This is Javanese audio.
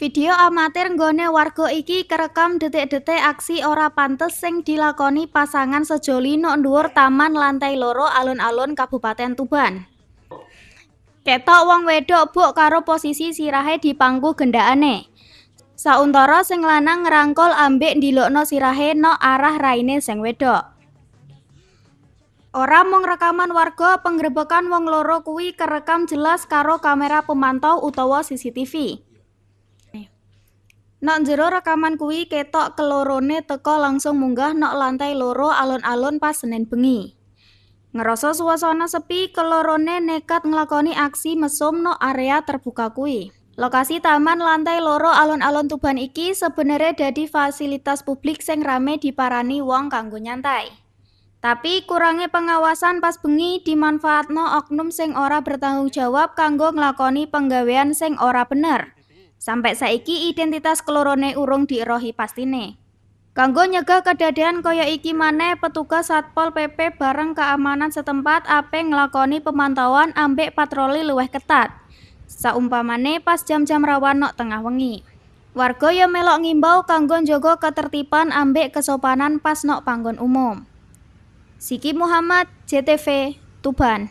Video amatir nggone warga iki kerekam detik-detik aksi ora pantes sing dilakoni pasangan sejoli nok dhuwur taman lantai 2 alun-alun Kabupaten Tuban. Ketok wong wedok buk karo posisi sirahe dipangku gendakane. Sauntara sing lanang ngrangkul ambek ndilukno sirahe nok arah raine sing wedok. Ora mung rekaman warga, penggrebekan wong loro kuwi kerekam jelas karo kamera pemantau utawa CCTV. Nok njero rekaman kuwi ketok kelorone teka langsung munggah nok lantai 2 alun-alun pas Senin bengi. Ngerasa suasana sepi, kelorone nekat nglakoni aksi mesum nok area terbuka kuwi. Lokasi taman lantai 2 alun-alun Tuban iki sebenere dadi fasilitas publik sing rame diparani wong kanggo nyantai. Tapi kurange pengawasan pas bengi dimanfaatno oknum sing ora bertanggung jawab kanggo nglakoni penggawean sing ora bener. Sampai saiki identitas kelorone urung dierohi pastine. Kanggo nyegah kedadean kaya iki maneh, petugas Satpol PP bareng keamanan setempat ape nglakoni pemantauan ambek patroli luwih ketat. Saumpamane pas jam-jam rawan nok tengah wengi. Warga ya melok ngimbau kanggo njaga ketertiban ambek kesopanan pas nok panggon umum. Siki Muhammad, JTV, Tuban.